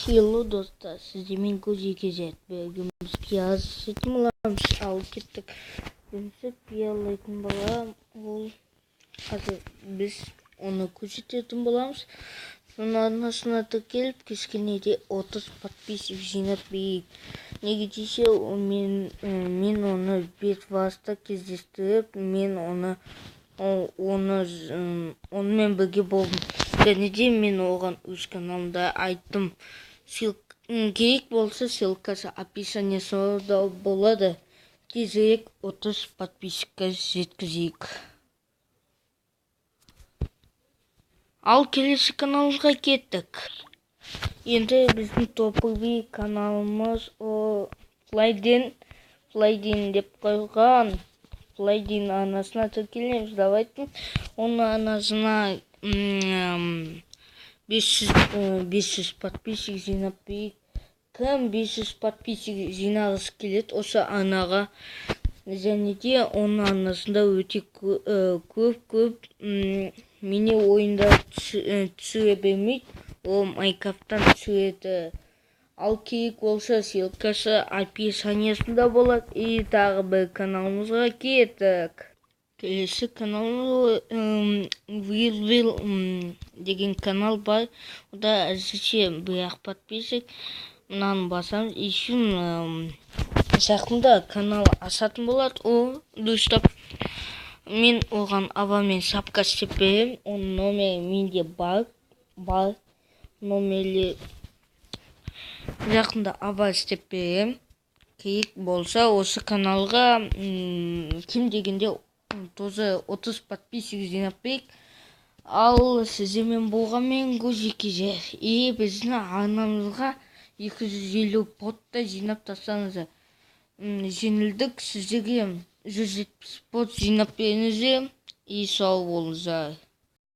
Hello достар, сіздермен Көзи KZ. Бүгін біз пияз жейтін боламыз. Ал кеттік. Бірінші пиялайтын бала ол, қазір біз оны көрсететін боламыз. Соның арнасына тіркеліп, кішкене де 30 подписчик жинап берейік. Неге десе, мен оны бетваста кездестіріп, мен оны онымен бірге болдым. Және де мен оған өз каналымда айттым. Керек болса, ссылкасы описаниясында болады. Тезірек 30 подписчикке жеткізейік. Ал келесі каналымызға кеттік. Енді біздің топовый каналымыз о Флайден деп қойған. Флайден арнасына тіркелеміз. Давайте оның арнасына 500 подписчик жинап берейік. Кім 500 подписчик жинағысы келеді осы арнаға? Және де оның арнасында өте көп-көп мини ойындар түсіре бермейді. Ол Майнкрафттан түсіреді. Ал керек болса, ссылкасы описаниясында болады. И тағы бір каналымызға кеттік. Келесі каналымыз Вил деген канал бар. Ода әзірше бір-ақ подписчик. Мынаны басамыз. Еще жақында канал ашатын болады. Ол дұрыстап. Мен оған авамен шапка істеп беремін. Оның номері менде бар. Бар номерлі. Жақында ава істеп беремін. Керек болса, осы каналға кем дегенде тоже 30 подписчик жинап берейік. Ал сіздермен болғанмен Көзи KZ. И біздің арнамызға 250 ботта жинап тастаңыздар. Жеңілдік сіздерге 170 бот жинап беріңіздер. И сау болыңыздар.